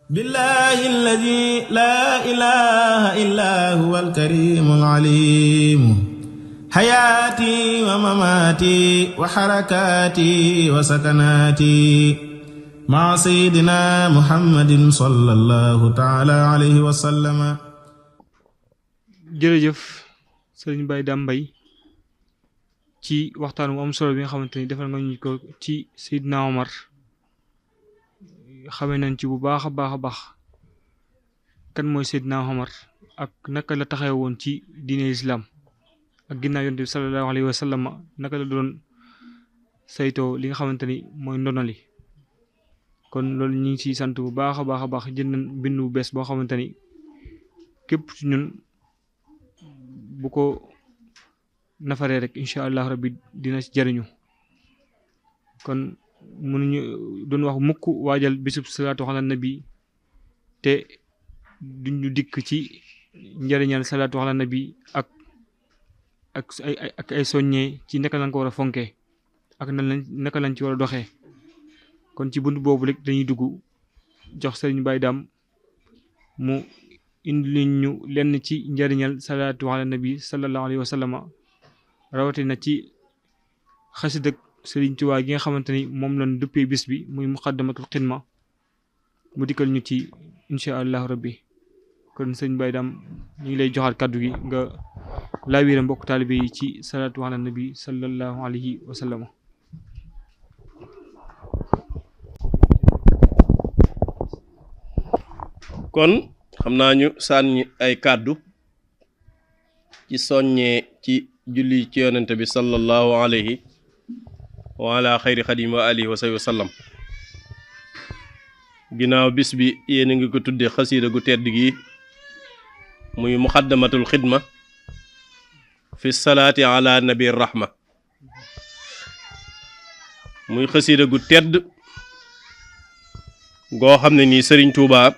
billahi alladi laa ilaha illa huwa alkarimu alalimu xayaati wa mamaati wa xarakaati wa sakanaati maa sayyidina muhammadin sallallahu taala alayhi wa sallama. jërëjëf sëriñ Baye Dame Mbaye ci waxtaan wu am solo bi nga xamante ni defal nga ñu ko ci Seydina Omar. xamee nañ ci bu baax a baax kan mooy Seydina Omar ak naka la taxaw woon ci diine islam ak ginnaaw yonent bi sallallahu alayhi wa sallam naka la doon saytoo li nga xamante ni mooy ndonali. kon loolu ñu ngi ciy sant bu baax a baax jënd bind bu bees boo xamante ni képp ci ñun bu ko nafaree rek incha allah rabbi dina ci jariñu. kon mënuñu doon wax mukk waajal bisub salaatu ala nabi te duñu dikk ci njëriñal salaatu ala nabi ak ay soññee ci naka lañ ko war a fonkee ak naka lañ ci war a doxee. kon ci bunt boobu rek dañuy dugg jox sëriñ Baye Dame mu indi ñu lenn ci njëriñal salaatu ala nabi sallallahu alayhi wa sallam rawatina ci xasida Sëriñ Tuubaa gi nga xamante ni moom lañ duppee bis bi muy muqaddamatul xidma mu dikkal ñu ci incha allah rabbi. kon sëriñ Baye Dame ñu ngi lay joxaat kàddu gi nga laawiire mbokk taalibe yi ci salaatu ala nabi sallallahu alayhi wa sallam. kon xam naa ñu sànni ay kàddu ci soññee ci julli ci yonente bi sallallahu alayhi wa ala xayri xadim wa alihi wa sahbi wa sallam. ginnaaw bis bi yéen a ngi ko tudde xasiida gu tedd gi muy muxaddamatul xidma fi salaati ala nabi rahma, muy xasiida gu tedd goo xam ne nii Sëriñ Tuubaa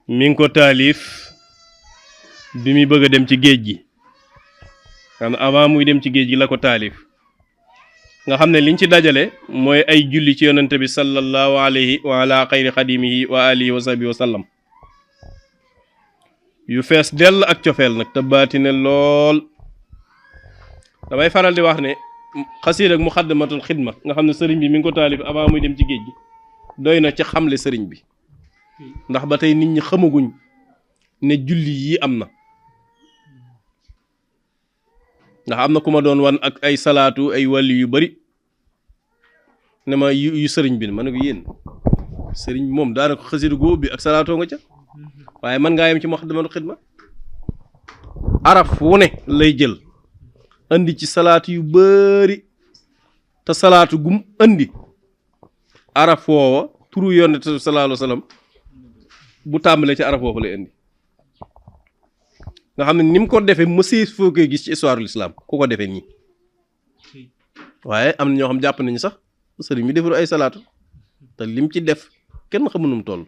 mi ngi ko taalif bi muy bëgg a dem ci géej gi, xam avant muy dem ci géej gi la ko taalif. nga xam ne liñ ci dajale mooy ay julli ci yonente bi sallallahu alayhi wa ala xayri xadimihi wa alihi wa sahbihi wa sallam yu fees dell ak cofeel nag te baatine lool. damay faral di wax ne xasiida ak muxaddamatul xidma nga xam ne sëriñ bi mi ngi ko taalif avant muy dem ci géej gi doy na ci xamle sëriñ bi, ndax ba tey nit ñi xamaguñ ne julli yi am na. ndax am na ku ma doon wan ak ay salaatu ay wàlli yu bari ne ma yu sëriñ bi ma ne ko yéen sëriñ bi moom daanaka xasida góob bi ak salaatoo nga ca, waaye man ngaa yem ci muxaddamatul xidma. araf wu ne lay jël andi ci salaatu yu bari te salaatu gum andi araf woowa turu yonent sallallahu alayhi wa sallam bu tàmbalee ci araf woowa lay andi. nga xam ne ni mu ko defee mësee foo koy gis ci histoire l'islam ku ko defee nii. waaye am na ñoo xam jàpp nañu sax sëriñ bi deful ay salaatu te lim ci def kenn xamu nu mu toll.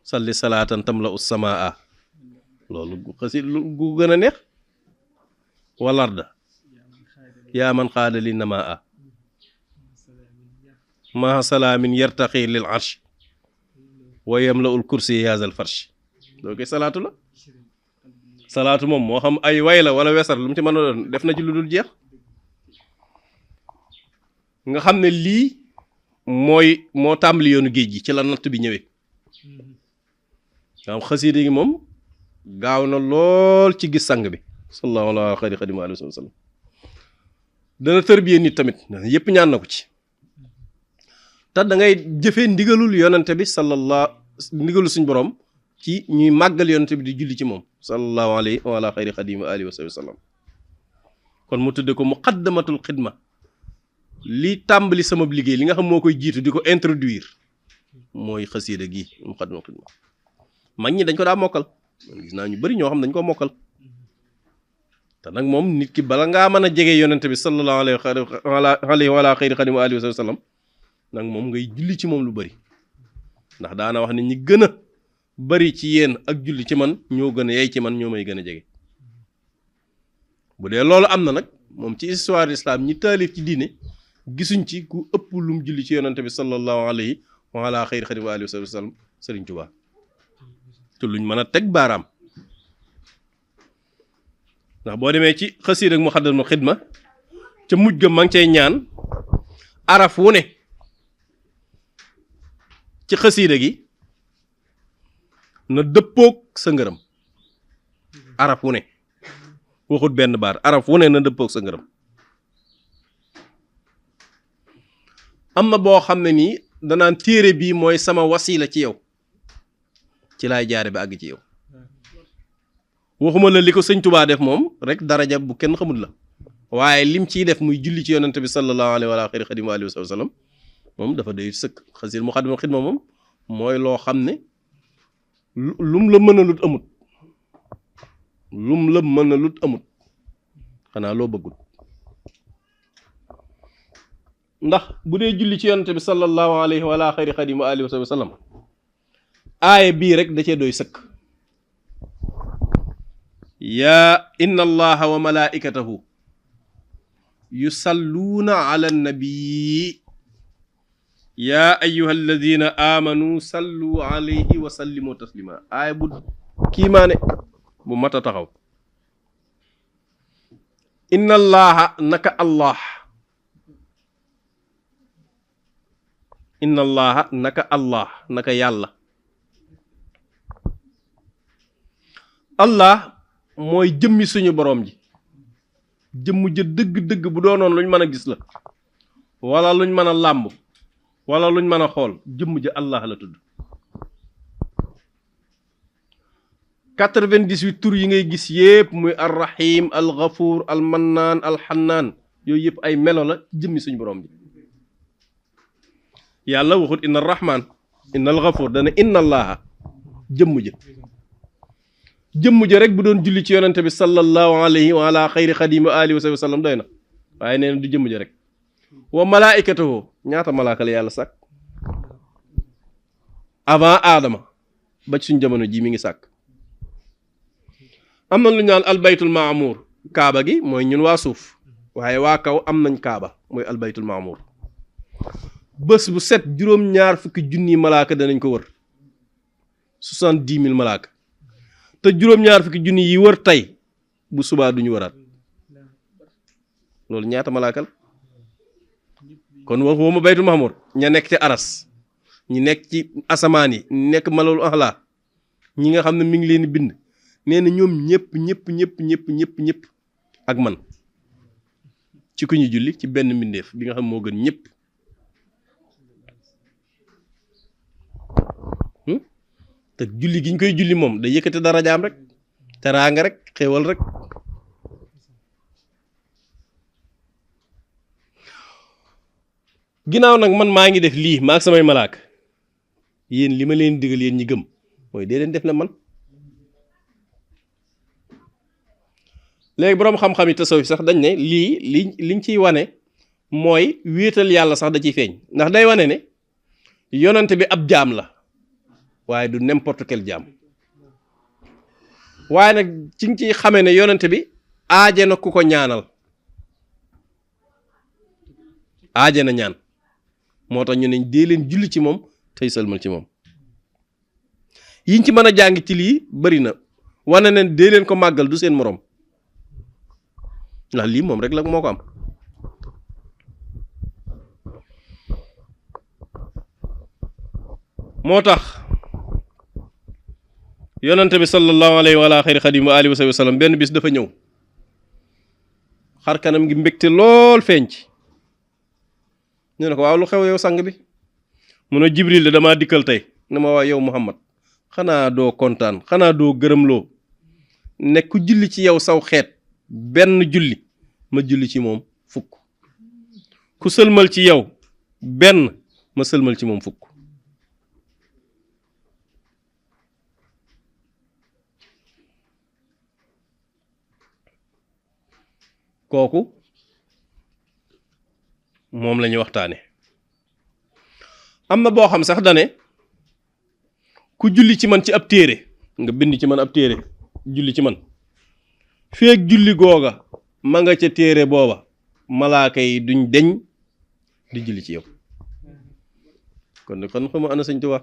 salli salaatan tamla us samaa loolu xasi gu gën a neex. walarda yaa man xaada li namaa maa salaamin yartaqi lil arsh wa yamla ul kursi yaazal farsh. loolu koy salaatu la. salaatu moom moo xam ay way la wala wesar lu mu ci mën a doon def na ci lu dul jeex. nga xam ne lii moo tàmbali yoonu géej gi ci la natt bi ñëwee. nga xam xasiida gi moom gaaw na lool ci gis sang bi sallallahu ala xayri xadim alayhi wa sallam. dana tërbiyee nit tamit yépp ñaan na ko ci. te da ngay jëfee ndigalul yonente bi ndigalul suñ borom ci ñuy màggal yonente bi di julli ci moom sallallahu alayhi wa ala xayri xadim alihi wa sallam. kon mu tudde ko muqaddamatul xidma, li tàmbali sama liggéey li nga xam moo koy jiitu di ko introduire mooy xasiida gi muqaddamatul xidma. mag ñi dañ ko daa mokkal, gis naa ñu bari ñoo xam dañ ko mokkal. te nag moom nit ki bala ngaa mën a jege yonente bi sallallahu alayhi wa ala xayri xadim alihi wa sallam nag moom ngay julli ci moom lu bari. ndax daana wax ne ñi gën a bari ci yéen ak julli ci man ñoo gën a yey ci man ñoo may gën a jege. bu dee loolu am na nag moom ci histoire islam ñi taalif ci diine gisuñ ci ku ëpp lum julli ci yonante bi sallallahu alayhi wa ala xayri xadim wa alihi wa sallam Sëriñ Tuubaa te luñ mën a teg baaraam ndax boo demee ci xasiid ak Muxaddamatul Xidma ca mujj ga ma ngi cay ñaan araf wu ne ci xasiida gi na dëppoog sa ngërëm araf wu ne waxut benn baar araf wu ne na dëppoog sa ngërëm am na boo xam ne nii danaan téere bii mooy sama wasila ci yow ci laay jaare ba àgg ci yow waxuma la li ko sëñ Tubaa def moom rek daraja bu kenn xamul la waaye lim ciy def muy julli ci yonante bi sallallahu alayhi wa xayri xadim wa alihi wa sallam moom dafa doy sëkk xasiida Muxaddamatul Xidma moom mooy loo xam ne lum la mën a lut amut lum la mën a lut amut xanaa loo bëggul ndax bu dee julli ci yonante bi sallallahu alayhi wa xayri xadim wa alihi wa sallam aaya bii rek da cee doy sëkk yaa inna allaha wa malaikatahu yusalluuna ala nabii yaa ayyuha alladina amanu sallu alayhi wa sallimu taslima aaya bu kiimaane bu mat a taxaw inna allaha naka allah inna allaha naka allah naka yàlla allah mooy jëmmi suñu boroom ji jëmm ja dëgg-dëgg bu doonoon luñ mën a gis la wala luñ mën a làmb wala luñ mën a xool jëmm ja allah la tudd 98 tur yi ngay gis yépp muy arrahim alxafuur almannaan alxannaan yooyu yëpp ay melo la jëmmi suñu boroom ji yàlla waxut inna arrahman inna alxafuur dana inna allaha jëmm ja rek bu doon julli ci yonante bi sallallahu alayhi wa ala xayri xadim wa alihi wa sallam doy na waaye nee na du jëmm ja rek wa malaikatahu ñaata malaaka la yàlla sàkk avant aadama ba ci suñ jamono ji mi ngi sàkk am na lu ñu naan albaytul maamuur kaaba gi mooy ñun waa suuf waaye waa kaw am nañ kaaba mooy albaytul maamuur bés bu set juróom-ñaar fukki junni malaaka danañ ko wër 70 000 malaaka te juróom-ñaar fukki junni yi wër tey bu subaa duñu wëraat loolu ñaata malaaka la kon waxuma baytul mahmur ña nekk ci aras ñi nekk ci asamaan yi nekk malul ahla ñi nga xam ne mi ngi leen di bind nee na ñoom ñëpp ak man ci ku ñu julli ci benn mbindeef bi nga xam moo gën ñëpp te julli gi ñu koy julli moom day yëkkati darajaam rek teraanga rek xéewal rek ginnaaw nag man maa ngi def lii maa ak samay malaaka yéen li ma leen digal yéen ñi gëm mooy dee leen def na man léegi boroom xam-xam yi tasawuf sax dañ ne liñ ciy wane mooy wéetal yàlla sax da ciy feeñ ndax day wane ne yonante bi ab jaam la waaye du n'importe quel jaam waaye nag ci nga ciy xamee ne yonante bi aaje na ku ko ñaanal aaje na ñaan moo tax ñu ne dee leen julli ci moom tey sëlmal ci moom yiñ ci mën a jàng ci lii bari na wane ne dee leen ko màggal du seen moroom ndax lii moom rek la moo ko am moo tax yonante bi sallallahu alayhi wa xayri xadim wa alihi wa sallam benn bis dafa ñëw xar kanam ngi mbégte lool feeñ ci ñu ne ko waaw lu xew yow sang bi mu ne Jibril de damaa dikkal tey ne ma waa yow Muhammad xanaa doo kontaan xanaa doo gërëmloo ne ku julli ci yow saw xeet benn julli ma julli ci moom fukk ku sëlmal ci yow benn ma sëlmal ci moom fukk kooku moom la ñuy waxtaane am na boo xam sax dane ku julli ci man ci ab téere nga bind ci man ab téere julli ci man feek julli googa ma nga ca téere booba malaaka yi duñ deñ di julli ci yow kon xama ana sëñ Tuubaa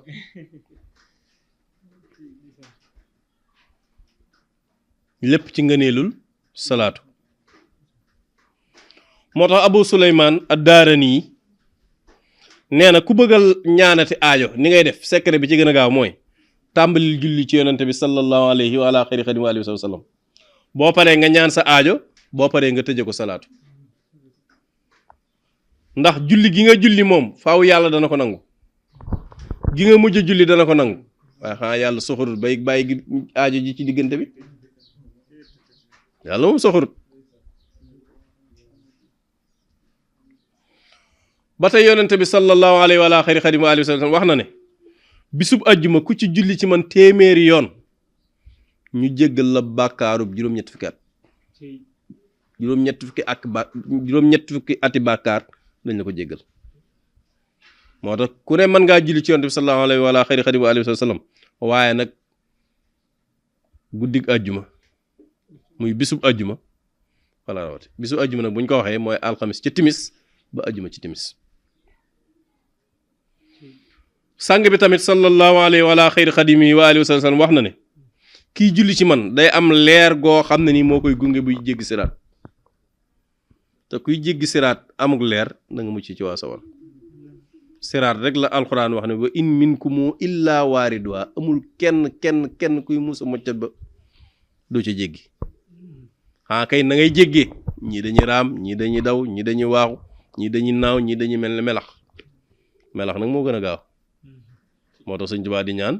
lépp ci ngëneelul salaatu moo tax Abu Suleymaan ad-Daarani nee na ku bëggal ñaanati aajo ni ngay def secret bi ci gën a gaaw mooy tàmbalil julli ci yonante bi sallallahu alayhi wa ala xayri xadim wa alihi wa sallam boo paree nga ñaan sa aajo boo paree nga tëje ko salaatu ndax julli gi nga julli moom faaw yàlla dana ko nangu gi nga mujj julli dana ko nangu waaye xanaa yàlla soxorut bay bàyyi gi aajo ji ci diggante bi yàlla moom soxorut ba tey yonente bi sallallahu alayhi wa ala xayri xadim wa alihi wa sallam wax na ne bisub ajjuma ku ci julli ci man téeméeri yoon ñu jéggal la bàkkaarub juróom-ñett fukki at juróom-ñett fukki ati bàkkaar dañ la ko jéggal moo tax ku ne mën ngaa julli ci yonente bi sallallahu alayhi wa ala xayri xadim wa alihi wa sallam waaye nag guddig ajjuma muy bisub ajjuma wala rawati bisub ajjuma nag bu ñu ko waxee mooy alxamis ci timis ba ajjuma ci timis sang bi tamit sallallahu alayhi wa ala xayri xadimi wa alihi wa sallam wax na ne kii julli ci man day am leer goo xam ne ni moo koy gunge buy jéggi siraat te kuy jéggi siraat amuk leer da nga mucc ci waa sawar siraat rek la alxuraan wax ne wa in minkumu illa waaridwa amul kenn kuy musa moccat ba doo ca jéggi kay na ngay jéggee ñii dañuy raam ñii dañuy daw ñii dañuy waaxu ñii dañuy naaw ñii dañuy mel ne melax nag moo gën a gaaw moo tax Sëñ Tuubaa di ñaan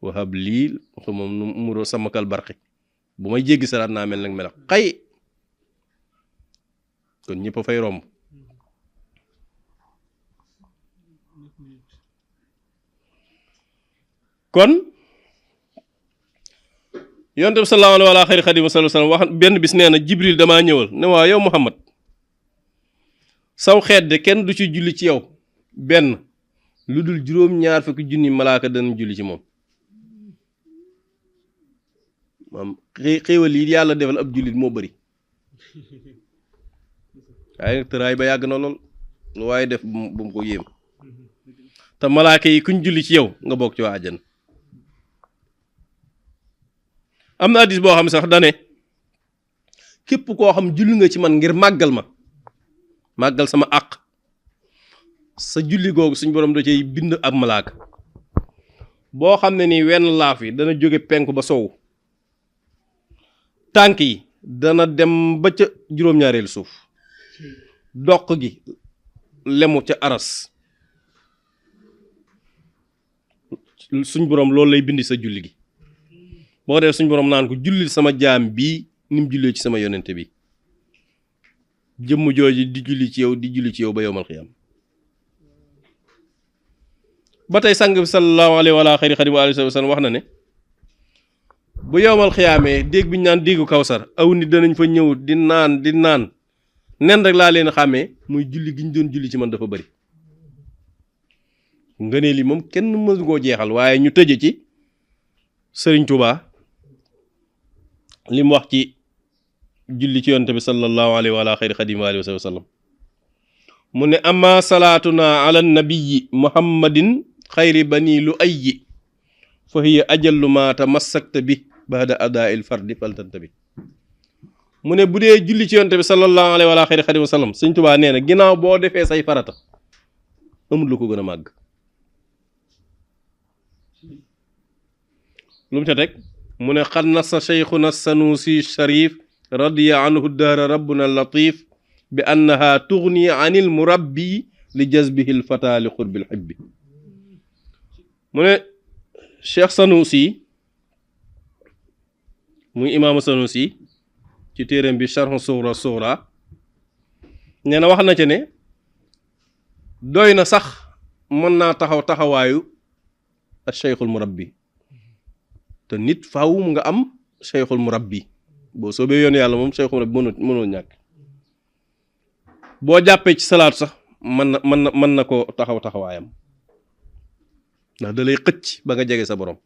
wahab lii moom nu muroo samakal barqi bu may jéggi saraat naa mel nag melax xay kon ñëpp a fay romb kon yonent bi sallallahu alayhi wa ala xayri xadim sallallahu alayhi wa sallam wax benn bis nee na Jibril damaa ñëwal ne waa yow Muhammad saw xeet de kenn du ci julli ci yow benn lu dul juróom-ñaar fukki junni malaaka dana julli ci moom maam xéewal yi yàlla defal ab jullit moo bëri waaye tëraay ba yàgg na lool lu waaye def bu mu ko yéem te malaaka yi kuñ julli ci yow nga bokk ci waa àjjana am na hadiis boo xam sax dane képp koo xam julli nga ci man ngir màggal sama àq sa julli googu suñ borom da cay bind ab malaaka boo xam ne ni wenn laaf yi dana jóge penku ba sowu tànk yi dana dem ba ca juróom-ñaareelu suuf doq gi lemu ca aras suñ borom loolu lay bindi sa julli gi boo dee suñ borom naan ko jullil sama jaam bii ni mu jullee ci sama yonente bi jëmm jooju di julli ci yow ba yowmal xiyaam ba tey sang bi sallallahu alayhi wa xayri xadim wa alihi wa sallam wax na ne bu yowmal xiyaamee déeg bi ñu naan déegu kawsar aw nit danañ fa ñëw di naan nen rek laa leen xàmmee muy julli gi ñu doon julli ci man dafa bari ngëneel yi moom kenn mësu koo jeexal waaye ñu tëje ci Sëriñ Tuubaa li mu wax ci julli ci yonte bi sallallahu alayhi wa xayri xadim wa alihi wa sallam mu ne amma salaatuna ala nabiyi muhammadin xayri bani lu ayyi fa hiya ajallu ma tamassakta bi ba'da adaa'il fardi faltanta bi mu ne bu dee julli ci yonte bi sallallahu alayhi wa xayri xadim wa sallam Sëriñ Tuubaa nee na ginnaaw boo defee say farata amul lu ko gën a màgg lu mu ca teg mu ne xad nasa cheikhuna sanusi sharif radiya anhu daara rabbuna latif bi annaha tugni anil murabbi li jazbihi lfata li xurbil xibbi mu ne cheikh sanusi muy imaamu sanusi ci téeram bi charhu sughra sughra nee na wax na ca ne doy na sax mën naa taxawaayu ak cheikhul murabbi te nit faaw nga am cheikhul murabbi boo soobee yoon yàlla moom cheikhul murabbi mënoo ñàkk boo jàppee ci salaatu sax mën na ko taxawaayam ndax da lay xëcc ba nga jege sa borom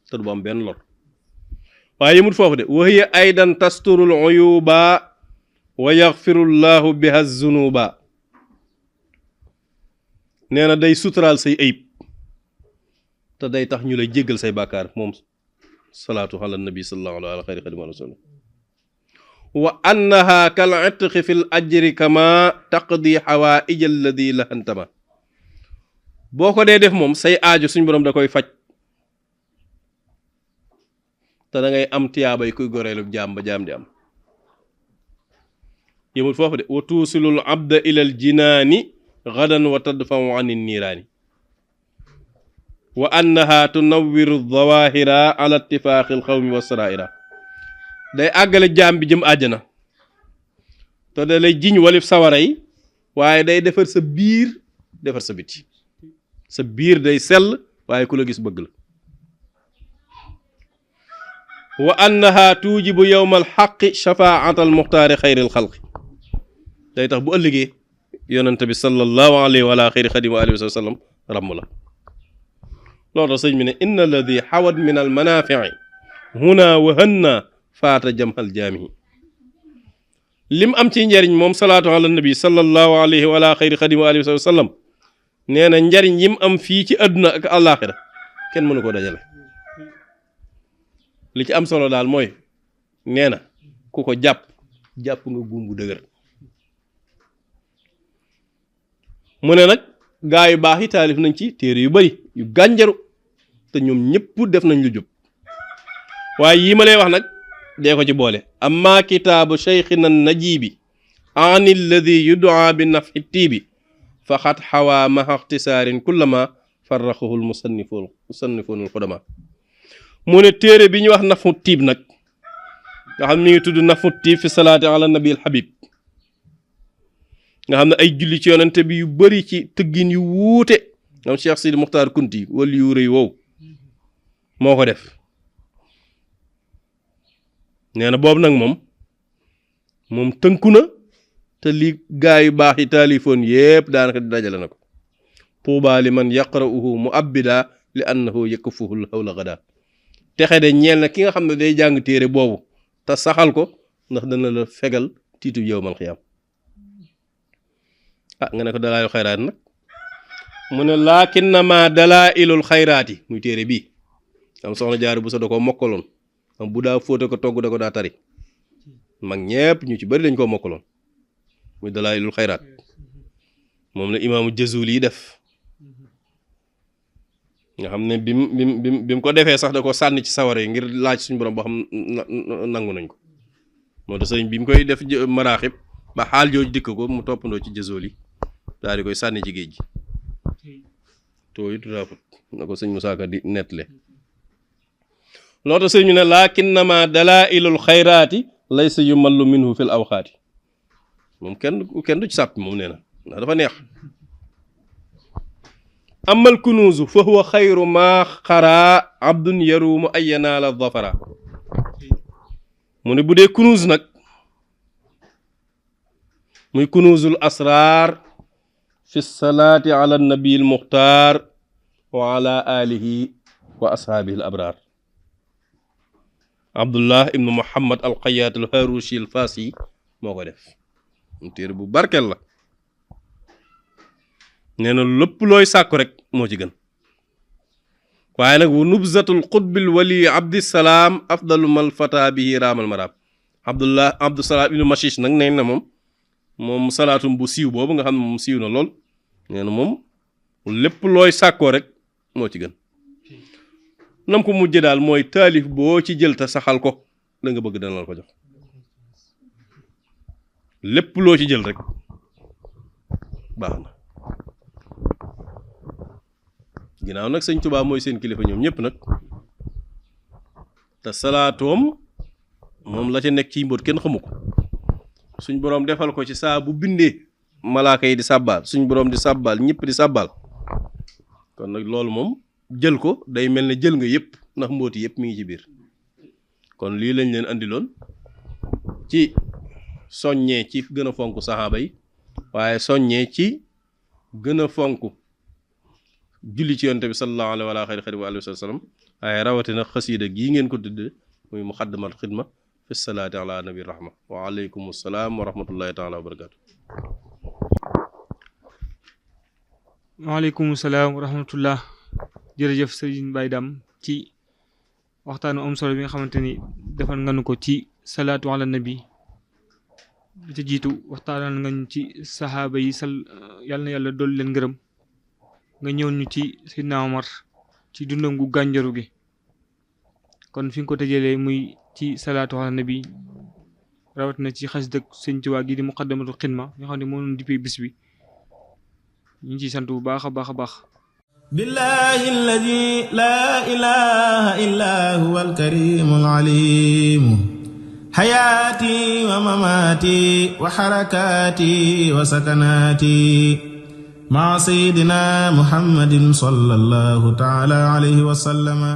te du am benn lor waaye yëmut foofu de wa hiya aydan tasturul uyuba wa yaxfirullahu biha zunuba nee na day suturaal say ayib te day tax ñu lay jéggal say bàkkaar moom salaatu ala nabi sallallahu alayhi wa xayri xadim wa sallam wa annaha kal itqi fil ajri kama taqdi xawaaij alladi lahantama boo ko dee def moom say aajo suñ borom da koy faj te da ngay am tiyaabay kuy goreelu jaam ba jaam di am yëmul foofu de wa tuusilul abda ilal jinaani gadan wa tadfau an niiraani wa annaha tunawwiru zawahira ala ittifaaqi alxawmi wa saraira day àggale jaam bi jëm àjjana te da lay jiñ walif sawara yi waaye day defar sa biir defar sa biti sa biir day sell waaye ku la gis bëgg la wa annaha tuujibu yowma alxaqi shafaata almuxtaari xayri alxalqi day tax bu ëllëgee yonente bi sallallahu alayhi wa ala xayri xadim wa alihi wa sallam ramm la loolu tax sëñ bi ne inna alladi xawat min almanafii huna wa hanna faata jamhal jaamihi lim am ci njariñ moom salaatu ala nabi sallallahu alayhi wa ala xayri xadim wa alihi wa sallam nee na njariñ yim am fii ci àdduna ak àllaaxira kenn mënu ko dajale li ci am solo daal mooy nee na ku ko jàpp nga buum bu dëgër mu ne nag gaa yu baax yi taalif nañ ci téere yu bari yu gànjaru te ñoom ñëpp def nañ lu jub waaye yii ma lay wax nag dee ko ci boole amma kitaabu cheikhina najibi an alladi yudaa bi nafi tiibi faqad xawaa maha ixtisaarin kullama farraxahu lmusannifuun alxudama mu ne téere bi ñuy wax nafu tiib nag nga xam ne mi ngi tudd nafu tiib fi salaati ala nabi al habib nga xam ne ay julli ci yonente bi yu bari ci tëggin yu wuute am Cheikh Sidi Muxtaar Kunti wala yu rëy wow moo ko def nee na boobu nag moom tënku na te li gaa yu baax yi taalifoon yépp daanaka dajale na ko tuubaa li man yaqra'uhu mu'abbida li annahu yakfuhu l-hawla ghadaa texe de ñeel na ki nga xam ne day jàng téere boobu te saxal ko ndax dana la fegal tiitu yawmal xiyaam nga ne ko dalaa'ilul xayraat nag mu ne laakinnama dalaa'ilul xayraati muy téere bii am soxna Jaara bu sa da ko mokkaloon am bu daa fóote ko togg da ko daa tari mag ñépp ñu ci bari dañ koo mokkaloon muy dalaa'ilul xayraat moom la imaamu Jazuli yi def nga xam ne bi mu ko defee sax da ko sànni ci sawara yi ngir laaj suñu borom boo xam nangu nañ ko moo tax sëñ bi mu koy def maraaxib ba xaal jooju dikk ko mu toppandoo ci Jazuli daal di koy sànni ci géej gi too it raafut na ko sëñ Musaa Ka di nettle loolu tax sëñ ñu ne laakinnama dalaa'ilul xayraati laysa yumallu minhu fil awqaati moom kenn du ci sàppi moom nee na ndax dafa neex amal kunuuzu fa huwa xayru maa xaraa abdun yaruumu ay yanaala zafara mu ne bu dee kunuuz nag muy kunuuzul asraar fi salaati ala nabiil muxtaar wa ala alihi wa ashaabihi al abraar abdullah ibnu muhammad al qayaat al harushi al faasi moo ko def mu téere bu barkel la nee na lépp looy sàkku rek moo ci gën waaye nag wa nubzatul qutbil wali abdissalaam afdalu mal fata bihi raamal maraam abdusalaam ibnu mashish nag nee na moom salaatum bu siiw boobu nga xam ne moom siiw na lool nee na moom lépp looy sàkkoo rek moo ci gën nam ko mujje daal mooy taalif boo ci jël te saxal ko la nga bëgg dana la ko jox lépp loo ci jël rek baax na ginnaaw nag sëñ Tuubaa mooy seen kilifa ñoom ñëpp nag te salaatoom moom la ca nekk ci mbóot kenn xamu ko suñ boroom defal ko ci saa bu bindee malaaka yi di sàbbaal suñ boroom di sàbbaal ñëpp di sàbbaal kon nag loolu moom jël ko day mel ne jël nga yëpp ndax mbóoti yëpp mi ngi ci biir kon lii lañ leen andiloon ci soññee ci gën a fonk saxaaba yi waaye soññee ci gën a fonk julli ci yonte bi sallallahu alayhi wa alihi wa sallam waaye rawatina xasiida gii ngeen ko tudde muy muxaddamatul xidma fi salaati ala nabi rahma wa aleykum salaam wa rahmatullahi taala wa barakatu waaleykum salaam wa rahmatullah. jërëjëf Serigne Baye Dame ci waxtaanu am solo bi nga xamante ni defal nga nu ko ci salaatu ala nabi bi ci jiitu waxtaanal nga ñu ci saxaaba yi yàlla na yàlla dolli leen ngërëm nga ñëw ñu ci Seydina Omar ci dundam gu gànjaru gi kon fi nga ko tëjee muy ci salaatu ala nabi rawat na ci xas dëkk Sëñ Tuubaa gi di muqaddamatul xidma nga xam ne moo doon dippee bis bi ñu ngi ciy sant bu baax a baax a baax. billahi alladi laa ilaha illa huwa alkarimu alalimu xayaati wa mamaati wa xarakaati wa sakanaati maa sayyidina muhammadin sallallahu taala alayhi wa sallama